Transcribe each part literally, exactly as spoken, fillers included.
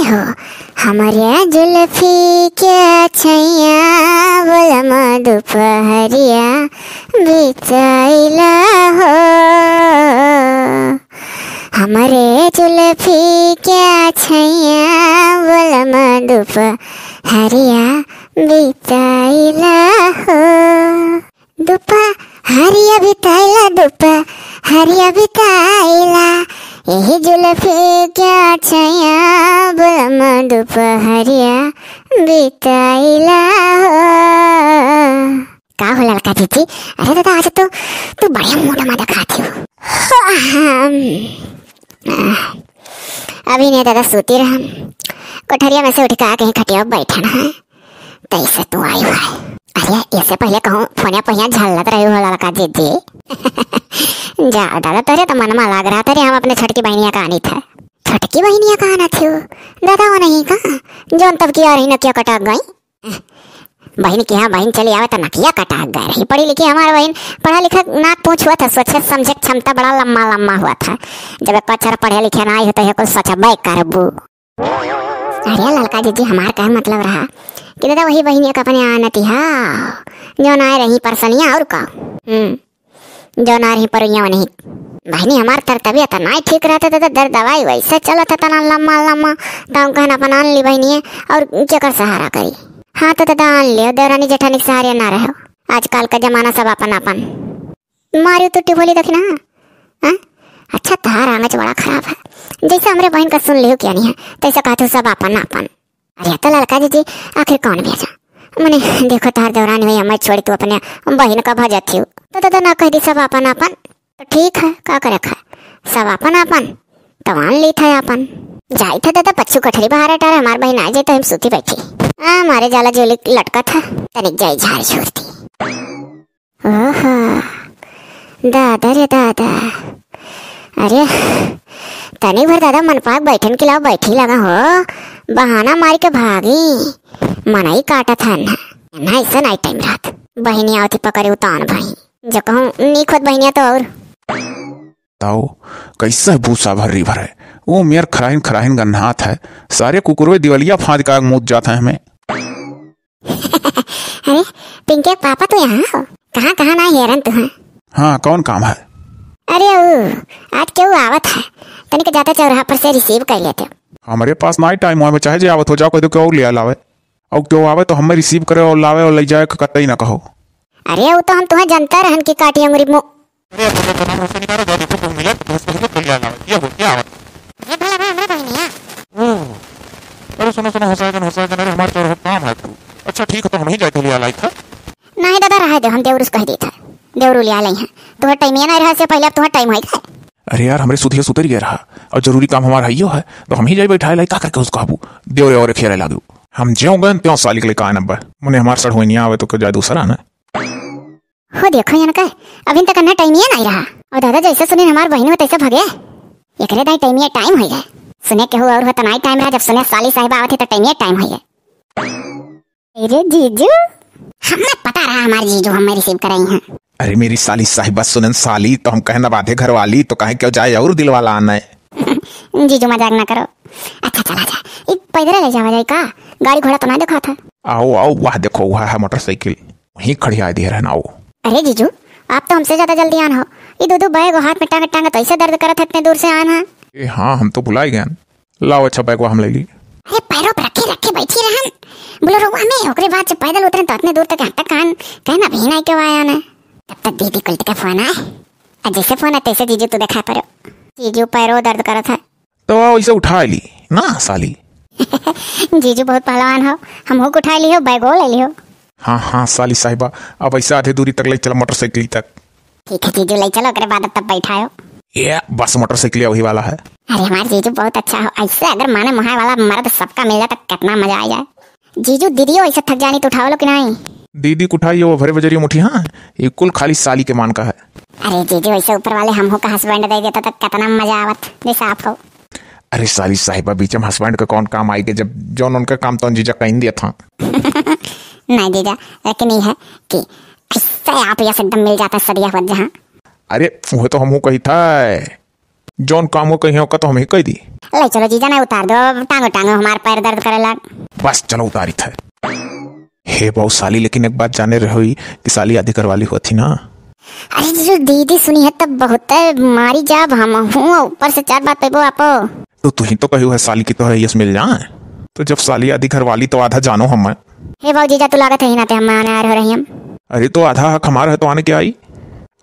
हो, हमरे जुल्फी के छैया, बोलम दुपहरिया बिताइला हो। हमरे जुल्फी के छैया, बोलम दुपहरिया बिताइला हो। दुपहरिया बिताइला, दुपहरिया बिताइला, यही जुल्फी के छैया, बोलम दुपहरिया बिताइला हो। का हो ललका जीजी? अरे दादा, आज तो तू बढ़िया mood मा देखात हो। हम, अभी नहीं दादा, सूती रहन, कोठरिया में से उठ के आ कहीं खटिया बैठन है। तैसे तू आई है। अरे, ऐसे पहले कहूँ फोनिया पहिया झल्लत रही हो ललका जीजी। जा दादा, तोरे तो मन मा लाग रहा था रे, हम अपने छोटकी बहनिया का आनी था। छोटकी बहनिया का आना थी हो? दादा वो नहीं का, जौन तब की आ रही नकिया कटा गई। बहन की यहाँ बहन चली आवे तो नकिया कटा गए रही। पढ़ी लिखी हमार बहन, पढ़ा लिखा नाक पूछ हुआ था, सोचे समझे क्षमता बड़ा लम्मा लम्मा हुआ था। जब एक अक्षर पढ़े लिखे ना आई हो तो ये कुल सोचबे करबू। अरे ललका जीजी, हमार कहे मतलब रहा कि दादा वही बहिनिया का अपने आनती हा, जौन आए रही परसनिया और का। हम्म, जौन आ रही परुइया नहीं। बहिनी हमार तर तबियत नाई ठीक रहता दादा, दर्द दवाई वैसे चलत है तना लम्मा लम्मा, तो हम कहन अपन आन ली बहिनिये, और केकर सहारा करी। हाँ तो दादा आन लियो, देवरानी जेठानी के सहारे ना रहो। आजकल का जमाना सब अपन अपन। मारियो तो टिभोली देखी ना, हाँ? अच्छा, तार आंगच बड़ा खराब है। जैसे हमरे बहन का सुन लियो क्या नहीं है, तैसे कहते हो सब आपन आपन। अरे तो ललका जीजी, आखिर कौन भेजा? मने देखो, तार देवरानी हुई, हमें छोड़ तू अपने बहन का भजत थी। तो दादा ना कह दी सब आपन आपन, तो ठीक है, का करे खा, सब आपन आपन, तो आन ली था आपन। जाई था दादा, पच्चू कठरी बाहर हटा रहे, हमार बहन आ जाए तो हम सूती बैठी। आ, मारे जाला जोली लटका था, तनिक जाई झाड़ छोड़ दी। ओहो, दादा रे दादा। अरे, तनी भर दादा मन पाक बैठन के लाओ, बैठी लगा हो, बहाना मार के भागी। मनई काटत है ना, ना ऐसा नाई टाइम रहत। बहिनी आवती पकड़े उतान भाई, जो कहूँ नीक होत बहिनिया तो और। ताओ, कैसा भूसा भर्री भर है, वो मेर खराहिन खराहिन गन्हात है, सारे कुकुरवे दिवलिया फाँद का मूत जात है हमें। अरे, पिंके के पापा, तू यहाँ हो? कहाँ, कहाँ ना हेरन तू, हाँ? हाँ, कौन काम है? अरे, ऊ, आज केहू आवत है, तनिक जाते चौराहा पर से receive कर लेते। हमरे पास नाई टाइम होए, चाहे जे आवत हो, जाओ, कह दो, केहू और ले लावे। और केहू आवे तो हमें receive करे और लावे और ले जाए, कतई ना कहो। अरे, वो तो हम तुम्हें जनता रहन की काटी अंगुरी मु- अरे, अब तो नाम से निकालो, जाओ, देखो, तुम मिले, तो उसको ही तो ले लावे। ये हो, क्या आवत? ये भला भाई, हमारे बहिनिया। ओह। अरे सुनो, सुनो, हंसाए जन, हंसाए जन, अरे हमारे तो काम है तू। अच्छा ठीक है, तो हम ही जाए तो लिया लाई था। नहीं दादा, रहे दे, हम देवरुस कह देत है। देवरु लिया लाई है। तोहर टाइम ये नहीं रहा से पहले, अब तोहर टाइम है क्या? अरे यार, हमरे सुधिया सुतरी गया रहा। और जरूरी काम हमारा हइयो है, तो हम ही जाए बैठाए लाई, का करके उसको कहबू? देवरे और खेरे लागू। हम ज्यों गए, त्यों साली के लिए का नंबर। मने हमार सड़ होई नहीं आवे तो क्यों जाए दूसरा ना? हो देखो यहाँ का, अभी तक अन्ना टाइम ये नहीं रहा। और दादा जैसे सुने हमार बहिन हो तैसे भगे। एकरे दाई टाइम ये टाइम होई गए। सुने केहू और हो तो नाई टाइम रहा, जब सुने साली साहिबा आवत है तो टाइम ये टाइम होई गए। अरे जीजू, हमें पता रहा हमार जीजू हमें receive कराई हैं। अरे मेरी साली साहिबा, सुनन साली, तो हम कहना बाधे घर वाली, तो कहे क्यों जाए और दिल वाला आना है। जीजू मजाक ना करो। अच्छा चला जा, ई पैदल ले जावा जाए का? गाड़ी घोड़ा तो ना देखा था। आओ आओ, वाह देखो, वह है मोटरसाइकिल। वहीं खड़िया दिए रहना हो। अरे जीजू, आप तो हमसे ज्यादा जल्दी आन हो। ये दो दो बैग हाथ में टांग टांग तो ऐसे दर्द करत है, इतने दूर से आन है। ए हाँ, हम तो भुला ही गए। लाओ अच्छा बैग हम ले ली। अरे पैरों पर रखे रखे बैठी रहन बोलेरो में, ओकरे बाद जब पैदल उतरे तो इतने दूर तक यहाँ तक आन, कहना भी नहीं क्यों आया ने। तब तक दीदी कुलट का फोन आए। और जैसे फोन आए तैसे जीजू तू देखा पड़ो। जीजू पैरों दर्द करत है। तो आओ, इसे उठा ली ना साली। जीजू बहुत पहलवान हो, हम होक उठा लियो, बैगो ले लियो। हाँ हाँ साली साहिबा, अब ऐसे आधे दूरी तक ले चला मोटरसाइकिल तक। ठीक है जीजू, ले चलो, ओकरे बाद तब बैठायो। ये बस मोटरसाइकिल वही वाला है। अरे हमार जीजू बहुत अच्छा हो, ऐसे अगर माने मुहाय वाला मर्द सबका मिल जाए तो कितना मजा आ जाए। जीजू, दीदियो ऐसे थक जानी तो उठावलो कि नहीं? दीदी को उठाइए, वो भरे बजरियो मुठी, हाँ, ये कुल खाली साली के मान का है। अरे जीजू, ऐसे ऊपर वाले हमहू का husband दे देता तो कितना मजा आवत, जैसे आप हो। अरे साली साहिबा, बीच में husband का कौन काम आई के, जब जौन उनका काम तौन जीजा कहीं दिया था। नहीं जीजा, लेकिन ये है कि ऐसे आप यस एकदम मिल जाता सदिया हुआ जहाँ। अरे वो तो हमहू कही था। जौन काम वो कहियो का तो हम ही कह दी। ले चलो जीजा, ना उतार दो, अब टांगो टांगो हमार पैर दर्द करे लाग। बस चलो उतारी थे। हे बाऊ साली, लेकिन एक बात जाने रहे हुई कि साली आधी घरवाली होती ना। अरे जो दीदी सुनी है तब बहुत मारी जाब हम हूँ, ऊपर से चार बात पैबो आपो। तो तू ही तो कही है साली की तोहरे यस मिल जाए। तो जब साली आधी घरवाली तो आधा जानो हम। हे बाऊ जीजा, तू लागत है ही ना ते हम आने आ रहे हो रही हम। अरे तो आधा हक हमारा है तो आने क्या आई।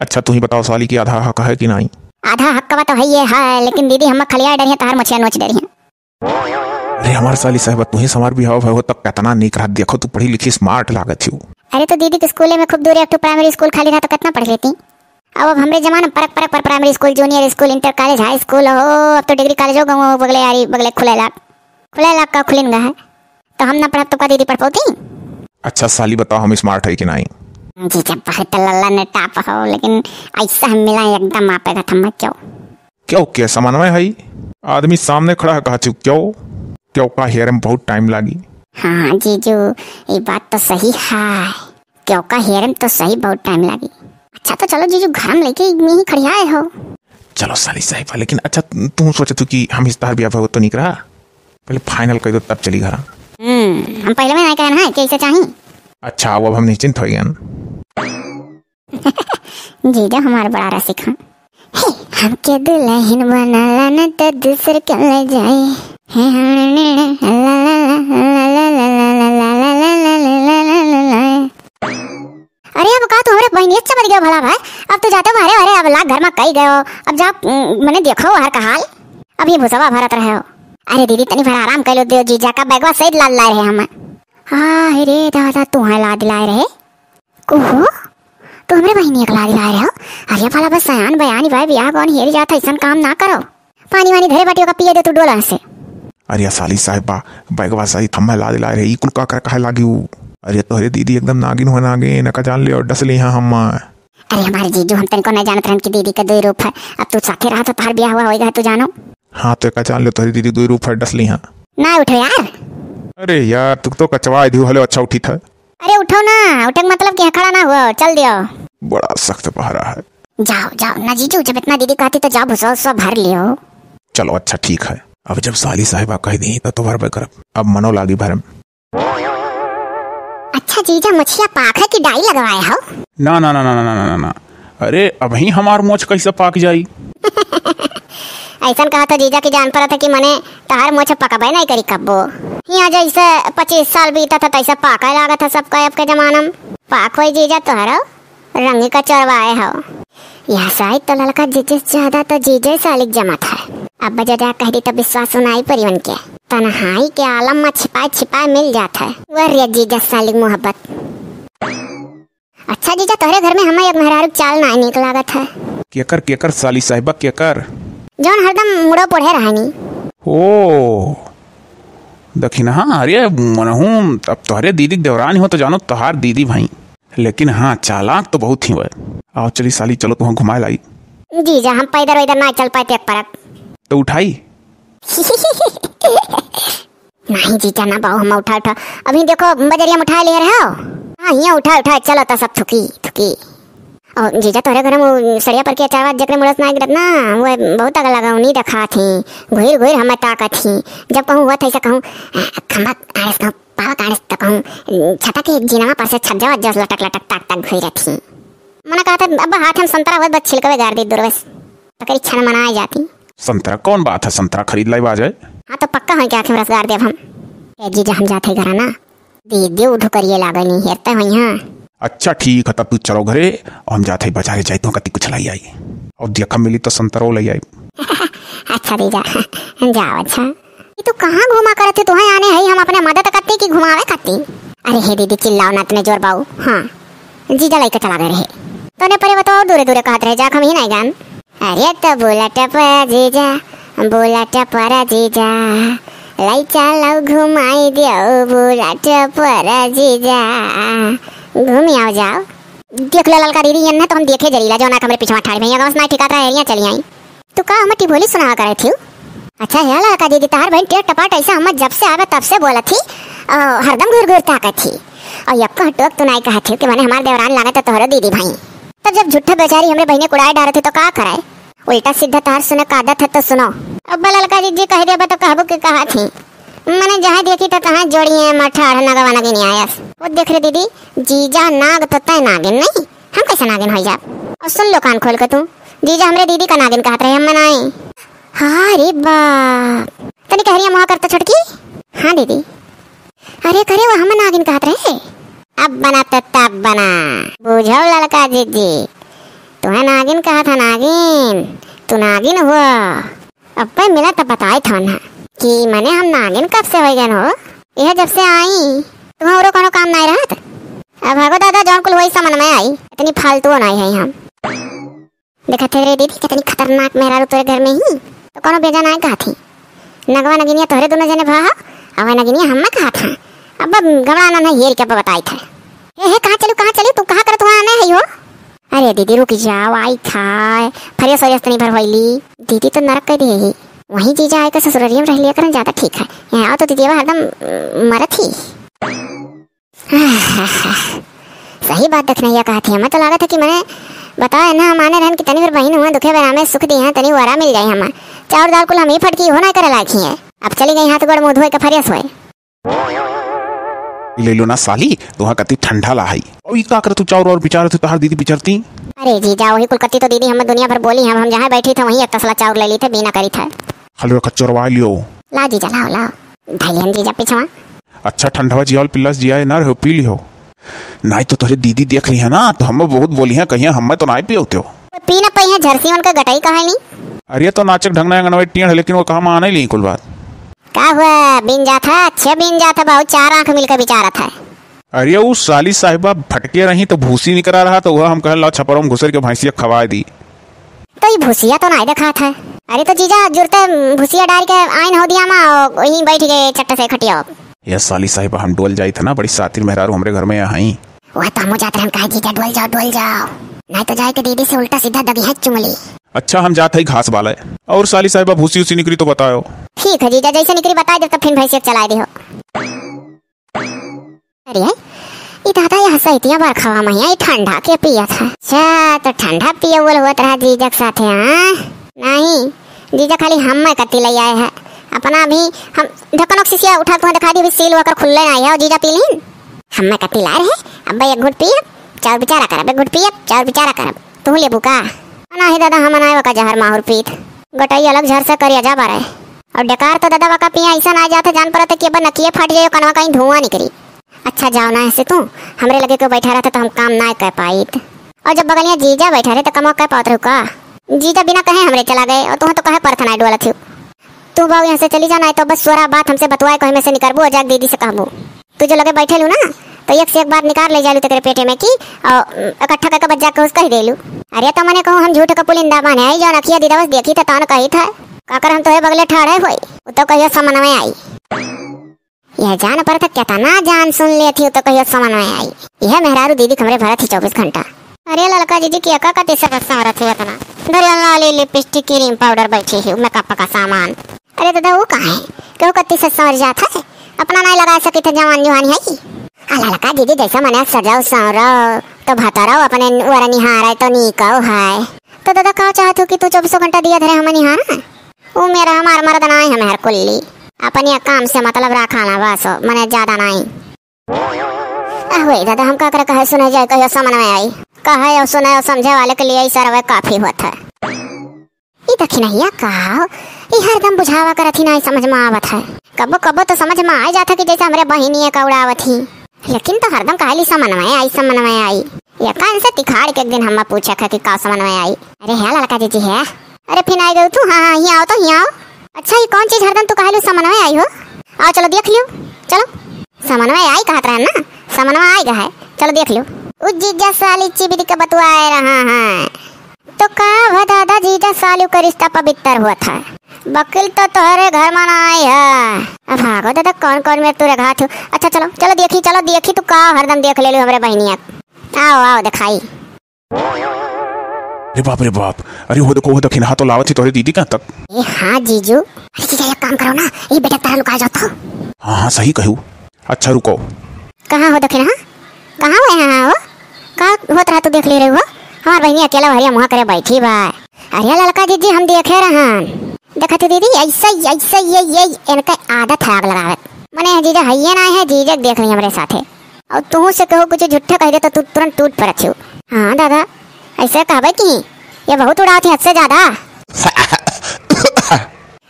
अच्छा तू ही बताओ साली की आधा हक है कि नहीं? आधा हक का तो है ये है, लेकिन दीदी हम खलिया डरिए तहार मछिया नोच डरिए। अरे हमार साली साहबा, तू ही हमार बिहाव हो तो कितना नीक रहत। देखो तू पढ़ी लिखी smart लागत हो। अरे तो दीदी के स्कूले में खूब दूर एक ठो primary school खाली रहा तो कितना पढ़ लेती। अब, अब हमरे जमाना परक परक पर primary school, junior school, inter college, high school हो, अब तो degree college हो गए बगले यारी बगले खुले लाग, खुले लाग का खुलिन गा है। तो हम ना पढ़ब तो का दीदी पढ़ पौती? अच्छा साली बताओ हम smart है कि नहीं? जीजा बहुत लल्ला ने top हो, लेकिन ऐसा हम मिला एकदम आपे का थम्मा क्यों? क्यों के समन्वय है? आदमी सामने खड़ा है, कहा चुप क्यों? क्यों का हेरे में बहुत time लागी। हाँ जीजू, ये बात तो सही है। क्यों का हेरे में तो सही बहुत time लागी। अच्छा तो चलो जीजू, घर में लेके यहीं खड़ियाए हो। चलो साली साहिबा, लेकिन अच्छा तू सोचे तू कि हम इस तार ब्याह हो तो नहीं करा, पहले final कर दो तब चली घरा। हम्म, हम पहले में नहीं कहना है कि ऐसे चाहिए। अच्छा, अब हम निश्चिंत हो गए। जीजा हमार बड़ा रसिक हैं। हे, हमके दुल्हन बनाला न त दूसर के ले जाए। हे, हम ला ला ला। अरे अब का तू हमरे बहनिया चमक गयो भला भाई, अब तू जाते हो हरे हरे, अब लाख घर में कई गयो, अब जा, उम, मने देखो हर का हाल, अब ये भुसवा भरत रहे हो। अरे दीदी तनी भर आराम कर लो, दे जीजा का बैगवा सहित लाद लाए रहे हम। हाँ रे दादा, तू है लाद लाए रहे। ओहो, तू हमरे बहिनी के लाद लाए रहे हो? अरे भला बस सयान बयानी भाई, बियाह कौन हेरी जात है, ऐसन काम ना करो। पानी वानी धरे बाटियों का पिए दे तू डोला से। अरे साली साहिबा, बैगवा सहित हम्मे लाद लाए रहे, ई कुल का कर काहे लागी ऊ? अरे तोहरे दीदी एकदम नागिन हो नागिन, एका जान ले और डस ले यहाँ हम। अरे हमारे जीजू, हम तनिको नहीं जानत रहन कि दीदी के दुई रूप है। अब तू साथे रहा तो तोहार बियाह हुआ होएगा, तू जानो। हाँ तो एका जान ले तोहरी दीदी दुई रूप है, डस ले यहाँ। ना उठो यार। अरे यार, तू तो कचवा दियो, हले अच्छा उठी था। अरे उठो ना, उठे के मतलब कि यहाँ खड़ा ना हुआ, चल दियो। बड़ा सख्त पहरा है। जाओ, जाओ ना जीजू, जब इतना दीदी कहती तो जाओ, भुसवा उसा भर लियो। चलो अच्छा ठीक है, अब जब साली साहिबा कह दी तो, तो भरबे करब, अब मनो लागी भरम। अच्छा जीजा, मछिया पाक है कि डाई लगवाए हो? ना, ना, ना। अरे अबही हमार मोछ कैसे पाक जाई? ऐसन कहा तो जीजा की जान पड़त है कि मने तहार मोछ पकबे नहीं करी कब्बो। यहाँ जैसे पच्चीस साल बीता था तैसे पाके लागत है सबका अब के जमाना में। पाक होई जीजा तोहरो, रंगी का चोरवाए हो। यह साई तो ललका जीजे से ज्यादा तो जीजे सालिक जमत है। अब जजा कह दी तो विश्वास सुनाई परी उनके। तन्हाई के आलम में छिपाए छिपाए मिल जात है। वह रे जीजा सालिक मोहब्बत। अच्छा जीजा, तोहरे घर में हमें एक मेहरारू के चाल ना नीक लागत है। केकर, केकर साली साहिबा, केकर? जौन हरदम मुड़ो पोढ़े रहनी। ओ, दखिनहा, अरे मनहूम, अब तोहरे दीदी के देवरानी हो तो जानो तोहार दीदी भाई। लेकिन हाँ, चालाक तो बहुत ही हुए। आओ चली साली, चलो तुहाँ घुमाए लाई। जीजा, हम पैदर वैदर ना चल पाते एक परक। तो उठाई? नहीं जीजा ना बाऊ, हम उठा उठा। अभी देखो बजरिया में उठा ले रहे हो। हाँ, हियाँ उठा उठा चलो तो सब थुकी थुकी। और जीजा तोहरे घर में सड़िया पर के अचारवा जकरे मुड़स ना गिरत ना, वो बहुत अगल लगा उन्हीं देखा थी, घुर घुर हमें ताकत थी। जब कहूँ हुआ था ऐसा कहूँ, खम्बा आड़स कहूँ, पावा काड़स तो कहूँ, छता के जीनवा पर से छज्जा वज्जा लटक लटक ताक ताक घुर थी। मना कहा था अब हाथ हम संतरा हुआ बस छिलकवे गार दी दुर्वस। पकड़ी छन मनाए जाती। संतरा कौन बात है, संतरा खरीद लाई बाजे। हाँ तो पक्का है कि आँखें में रस गार देब हम। ए जीजा हम जाते घरा ना, दीदी उठो करिए लागे नहीं हेरते हुई हाँ। अच्छा ठीक है, तब तू चलो घरे और हम जाते ही बाजारे जाए तो कति कुछ लाई आई और देखा मिली तो संतरो लाई आई। अच्छा जीजा जाओ। अच्छा ये तू कहाँ घूमा करत है, तुहे आने है हम अपने मदद करती कि घुमावे करती। अरे हे दीदी चिल्लाओ ना इतने जोर बाऊ। हाँ जीजा लइके चला गए रहे। तोने परे बताओ दूरे दूरे कहत रहे जाक हम ही नहीं गान। अरे तो बुलेट पर जीजा, बुलेट पर जीजा, लई चलो घुमाई दियो बुलेट पर जीजा। घूमी आओ जाओ। देख लो ललका दीदी, ये ना तो हम देखे जरीला जो ना हमरे पिछवा ठाड़ में ये गाँव से ना ठिकात रहा एरिया चली आई। तू का हम टिभोली सुनावा करे थी? अच्छा हे ललका दीदी, तहार बहन टेट टपाट ऐसा हम जब से आवे तब से बोलत थी, अ, हरदम घुर घुर ताकत थी। और यक्को टोक तू नाई कहत थी कि मने हमार देवरान लागत है तोहरो दीदी भाई। तब जब झूठा बेचारी हमरे बहने कुड़ाए डारत थी तो का कराए? उल्टा सीधा तहार सुने का आदत है तो सुनो। अब ललका जीजी कह देबा तो कहबू कि कहा थी। मने जहाँ देखी तो तहाँ जोड़िए मठाढ़ नगवा नगिनिया आयस। वो देख रे दीदी, जीजा नाग तो तय नागिन नहीं, हम कैसे नागिन होई जाब? और सुन लो कान खोल के तू, जीजा हमरे दीदी का नागिन कहत रहे, हम मनाई। हाँ रे बाप, तनी कहरिया मुहा करता छोटकी। हाँ दीदी। अरे करे वो हम नागिन कहत रहे। अब बना तो तब बना, बुझो ललका जीजी, तुहे नागिन कहत है नागिन, तू नागिन हुआ। अब्बे मिला तब बताए थवन है कि मने हम नागिन कब से होई गन हो, यह जब से आई, तुम्हें औरो कोनो काम नाई रहत। अब भागो दादा, जौन कुल होई समन में आई, इतनी फालतू नाई है हम। देखत है रे दीदी, कितनी खतरनाक मेहरारू तोरे घर में ही, तो कोनो बेजा नाई कहत ही। नगवा नगिनिया तोहरे दोनों जने भा, अब नगिनिया हम्मा कहत है। अब गमड़ा ना हेर के अब बताई था। हे, हे, कहाँ चलू, कहाँ चलू, तू कहाँ करत हुआ आने है हो? अरे दीदी रुक जाओ, आई था, फ्रेश हो जास तनी भर होइली। दीदी तो नरक कर दिए ही, वहीं जीजा आए के ससुररिया में रह लिया करन ज्यादा ठीक है। यहाँ आओ तो दीदी हरदम, अ, मरत ही। सही बात दखिनैया कहत ही, हमें तो लागत है कि मने बताए ना, हम आने रहन कि तनी भर बहिन हुआ दुखे बेरा में सुख दी हैं, तनी वरा मिल जाए हमें। चाउर दाल कुल हम ही फटकी हो ना करे लायक ही है। अब चली गई हाथ गोड़ मुँह धोए के फ्रेश होए। ले लो ना साली, तुहा कति ठंडा ला हई। और ई का करत तू चाउर और बिचारत हू, तहार दीदी बिचरती? अरे जीजा, वही कुल कति तो दीदी हमें दुनिया भर बोली हम, हम जहाँ बैठी थे वहीं एक तसला चाउर ले ली थे, बीना करी थे। हलवे का चोरवा लियो। ला जीजा, लाओ, लाओ। धैलियन जीजा पिछवा। अच्छा ठंडवा जियावल पिल्लस जिया ना रहो, पी लियो। नाई तो तोहरे दीदी देख रही है ना, तो हमें बहुत बोली है, कहिया हमें तो नाई पियो त्यो। पी ना पई है, झरसी उनका गटाई कहानी। अरे तो नाचक ढंग ना अंगनवाड़ी टियड़ है, लेकिन वो कहा माने ली कुल बात। का हुआ? बीन जात है, अच्छे बीन जात है, बहुत चार आँख मिलकर बिचारत है। अरे उ साली साहिबा भटके रही तो भूसी निकरा रहा, तो वह हम कहन ला छपरवा में घुसर के भैंसिया खवाए दी। तो ई भूसिया तो नाई देखात है। अरे तो जीजा जुरते भूसिया डार के आइन हो दिया मा, वहीं बैठ गए चट्ट से खटिया। ये साली साहिबा हम डोल जाई था ना, बड़ी सातिर मेहरारू हमरे घर में यहाँ आई। वह तो हमू जात रहन, कहे जीजा डोल जाओ, डोल जाओ, नाई तो जाए के दीदी से उल्टा सीधा दगी है चुंगली। अच्छा हम जात है घास बाले, और साली साहिबा भूसी उसी निकरी तो बताओ। ठीक है जीजा, जैसे निकरी बताए देब तब फिर भैंसिया चलाए दिहो। अरे, ई दादा, यह सैतिया बरखवा महिया, ई ठंडा के पियत है। अच्छा, तो ठंडा पियवल होत रहा जीजा के साथे, हाँ? नहीं, जीजा खाली हम्मे कत्ती ले आए है। अपना भी हम ढक्कनों के सिसिया उठा के तुम्हें दिखा दी, अभी सील होकर खुल्ले नहीं है, और जीजा पी लीन। हम्मे कत्ती लाए रहे, अब एक घूंट पियब, चाउर बिचारा करब, एक घूंट पियब, चाउर बिचारा करब। तू लेबू का? ना हे दादा, हम नाय वका जहर माहुर पीत। गटई अलग झर से करिया जा बारे। और डेकार तो दादा वका पिया ऐसा ना जाते, जान पड़त कि अब नकिए फट जाए, कनवा कहीं धुआं निकरी। अच्छा जाओ ना ऐसे तू, हमरे लगे कोई बैठा रहता तो हम काम ना कर पाइत। और जब बगलिया जीजा बैठा रहे तो कमवा कर पावत रहू का? जीजा बिना कहे हमरे चला गए और तुहें तो कहे परत नाय डोलत हो। तू बाऊ यहाँ से चली जा, नाय तो बस सोरा बात हमसे बतवाए कहे में से निकरबू और जाके दीदी से कहबू। तू जो लगे बैठे लू ना, तो एक से एक बात निकाल ले जालू तेरे पेटे में की, और इकट्ठा करके बच्चा के उस कह देलू। अरे तो मने कहूँ हम झूठ का पुलिंदा बाने आई, जौन अखिया दीदा बस देखी थे तौन कही थे। काकर हम तोहे बगले ठाड़े होई, वो तो कहियो समन में आई। यह जान पर था कितना जान सुन ले थी, वो तो कहियो समन में आई। यह मेहरारू दीदी कमरे भरत ही चौबीस घंटा। अरे ललका जीजी की अका का तीसरा बस्ता भरत ही उतना। धरे लाली लिपस्टिक क्रीम पाउडर बैठी है, मेकअप का सामान। अरे दादा, वो कहाँ है? केहू कत्ती से संवर जात है? अपना नाई लगा सकी थे जवान जुहान है की? आ ललका दीदी जैसा मने सजाओ संवरो, तो भतरो अपने वर निहारे तो नीको है। तो दादा का चाहत हो कि तू चौबीसों घंटा दिया धरे हम निहारा? वो मेरा हमार मर्द नाई हम हर कुल्ली। अपने काम से मतलब रखा ना बस, मने ज्यादा नाई। अह वही दादा, हम का करे कहे सुने जाए कहियो समन में आई। कहे और सुने और समझे वाले के लिए ई सरवे काफी होत है। ई दखिनहिया का हो? ई हरदम बुझावा करत ही, नाई समझ में आवत है। कबो कबो तो समझ में आ जात है कि जैसे हमरे बहिनिये का उड़ावत ही, लेकिन तो हरदम कहली समन्वय आई, समन्वय आई। ये कान से तिखाड़ के एक दिन हम्मा पूछे है कि का समन्वय आई। अरे है ललका जीजी है। अरे फिर आई गई तू? हाँ हाँ, हियाँ आओ तो, हियाँ आओ। अच्छा ये कौन चीज हरदम तू कहलू समन्वय आई हो? आओ चलो देख लियो, चलो। समन्वय आई कहत रहे ना, समन्वय आई गए, चलो देख लियो। उ जीजा साली चिबिरी के बतुआए रहा है। तो का भा दादा, जीजा सालू का रिश्ता पवित्र हुआ था? बकील तो तोहरे घर में ना आई है। अब भागो दादा, कौन कौन मेरे तू रघात हो। अच्छा चलो, चलो देखी, चलो देखी, तू का हरदम देख ले लो हमरे बहनिया। आओ, आओ दिखाई। रे बाप, रे बाप, अरे वो देखो, वो दखिनहा तो लावत ही तोहरे दीदी का तक। ए हाँ जीजू, अरे जीजा एक काम करो ना, ये बेटा तारा लुका जाता। हाँ हाँ सही कहू। अच्छा रुको। कहाँ हो दखिनहा? कहाँ हुए हैं हो? का होत रहा तू देख ले रहे हो? हमार बहनी अकेला हरिया मुँह करे बैठी बा। अरे ललका जीजी, हम देखे रहन। देखत हो दीदी, ऐसे, ऐसे ये, ये इनका आदत है आग लगावत। मने जीजा हइये ना है, जीजा के देख ली हमरे साथे। और तुहू से कहू कुछ झूठे कह दे तो तू तुरंत टूट पड़त हो। हाँ दादा, ऐसे कहबे की ये बहुत उड़ावत है हद से ज्यादा।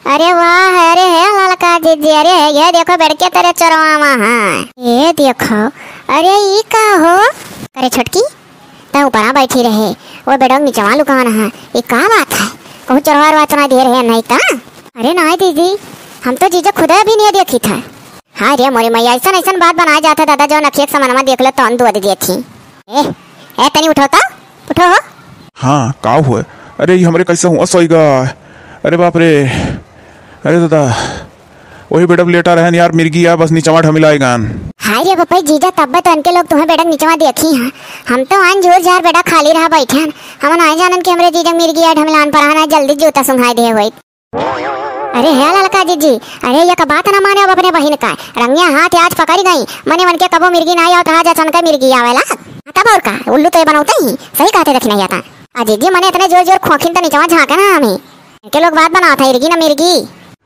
अरे वाह, अरे हे ललका जीजी, अरे हे, ये देखो बेड़के तरे चोरवा है। ये देखो, अरे ई का हो? अरे छोटकी, तै ऊपरा बैठी रहे, वो बेडवा के निचवा लुकान है। ये का बात है? कहूँ चोरवा ओरवा तो ना दे रहे नहीं ता? अरे नाई दीदी, हम तो जीजा खुदे अभी नहीं देखी था। हाँ रे मोरी मैया, ऐसन ऐसन बात बनाए जात है दादा, जो नखिया के समनमा देख ले तौन दुआ दे देती। ए, ए तनी उठो तो, उठो हो। हाँ, का हुआ? अरे ये हमरे कैसे हुआ सोईगा? अरे बाप रे, अरे दादा, वही बेडवा लेटा रहन यार, मिर्गी आ बस निचवा ढमिलाए गान। हाय रे बपई जीजा, तब्बे तो इनके लोग तुम्हें बेडवा निचवा देखी हैं। हम तो आन झूर झार बेडवा खाली रहा बैठन, हम ना जानन कि हमरे जीजा मिर्गी आ ढमिलान पर आना, जल्दी जूता सुंघाई दे होई। अरे हे ललका जीजी, अरे ये का बात ना माने अब अपने बहिन का। रंगिया हाथ आज पकड़ गई, मने मन के कबो मिर्गी ना आवत रहा, जैसन का मिर्गी आवेला। तब और का, उल्लू तो ये बनौते ही, सही कहते देखी नहीं आता। आ जीजी मने इतने जोर जोर खोखिन तो निचवा झांके ना हमें। के लोग बात बनावत है, इरगी ना मिर्गी।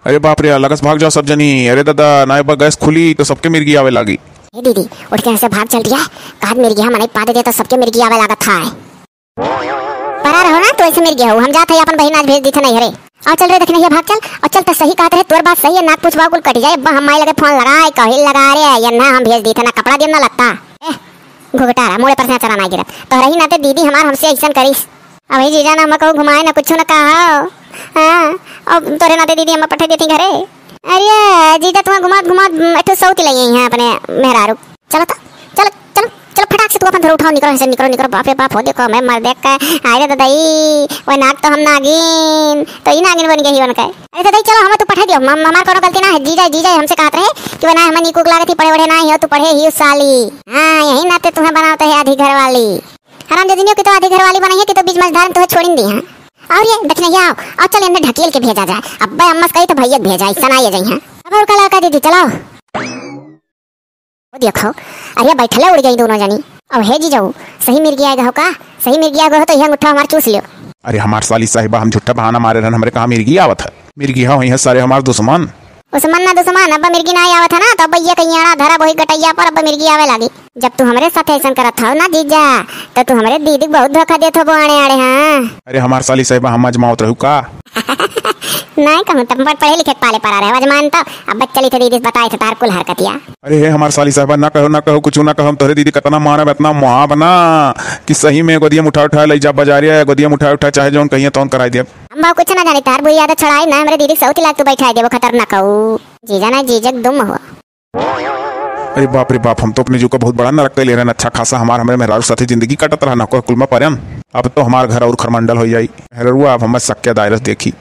अरे बाप रे, लगस भाग जाओ सब जनी। अरे दादा, ना एक बार गैस खुली तो सबके मिर्गी आवे लागी। ए दीदी, उठ के यहाँ से भाग चल दिया। काद मिर्गी हम नहीं पा दे तो सबके मिर्गी आवे लागत है। परा रहो ना, तो ऐसे मिर्गी हो, हम जात है अपन बहिन आज भेज दी थे नहीं हरे। और चल रे देखने ये भाग चल, और चल तो सही कहत रहे, तोर बात सही है, नाक पूछ बाव कुल कट जाए। अब हम माई लगे फोन लगाए, कही लगा रे, ये ना हम भेज दी थे ना कपड़ा दियम ना लत्ता। ए, घुघटारा, मोड़े पर से अचरा ना गिरत। तोहरे ही नाते दीदी हमार हमसे ऐसन करिस। अबही जीजा ना हम कहूँ घुमाए ना कुछ ना कहा। हाँ, अब तोरे नाते दीदी हम पठा देती घरे। अरे जीजा तुम्हें घुमात घुमात एक ठो सौती ले आई हैं अपने मेहरारू। चलो तो, चलो, चलो फटाक से तू अपन थोड़ा उठाओ, निकरो ऐसे, निकरो, निकरो। बाप रे बाप हो, देखो हमें मर देख के। अरे दादाई, वो नाग तो हम नागिन, तो ई नागिन बन गई बन के। अरे दादाई चलो हमें तू पठा दियो, हम, हमार कोनो गलती ना है। जीजा, जीजा हमसे कहत रहे कि वो ना हमें नीक उक लागत ही, पढ़े वढ़े ना ही हो, तू पढ़े ही साली। हाँ, यही नाते तुम्हें बनावत है आधी घर वाली। हराम जदिनियों की तो आधी घर वाली बनाई है कि तो बीच मझधार में तुम्हें छोड़िन दी हैं। और ये दक्षिणैया आओ, और चल इन्हें ढकेल के भेजा जाए। अब्बे अम्मस कही तो भैया के भेजा, ऐसा ना ये जाई हैं। अब और का लड़का दीदी चलाओ। वो देखो, अरे बैठले उड़ गई दोनों जनी। अब हे जीजाऊ, सही मिर्गी आएगा हो का? सही मिर्गी आएगा हो तो यह अंगूठा हमार चूस लियो। अरे हमार साली साहिबा, हम झूठा बहाना मारे रहन, हमरे कहाँ मिर्गी आवत है? मिर्गी हाँ हुई है सारे हमार दुश्मन। दुश्मन ना दुश्मन, अब मिर्गी ना आवत है ना, तो अब ये कहीं आड़ा धरा वही गटैया पर अब मिर्गी आवे लागी। जब तू हमरे साथ ऐसन करत हो ना जीजा, तो तू हमरे दीदी के बहुत धोखा देत हो आड़े आड़े, हाँ। अरे हमार साली साहिबा, हम आजमावत रहू का? नहीं कहूँ, तब पर पढ़े लिखे के पाले पड़ा रहे, आजमान तो। अब बच्चा चली थे दीदी से बताए थे तार कुल हरकतिया। अरे हे हमार साली साहिबा, ना कहो, ना कहो, कुछ ना कहो, हम तोहरे दीदी कतना मानब, इतना मोहाब ना कि सही में गोदिया में उठा उठा ले जा बाजारिया, गोदिया में उठा उठा चाहे जौन कहिए तौन कराई देब। हम बाबू कुछ ना जानी, तार बुरी आदत छोड़ाई ना, हमरे दीदी के सौती लाग तू बैठाई देबो, खतरनाक हो। जीजा ना जीजक दुम हो। अरे बाप रे बाप, हम तो अपने जीव का बहुत बड़ा नरक कैले रहन। अच्छा खासा हमार हमरे मेहरारू साथे जिंदगी कटत रहा, ना कोई कुल में परन। अब तो हमार घर और खरमंडल हो जाई। मेहररुआ अब हमें सक्या दायरस देखी।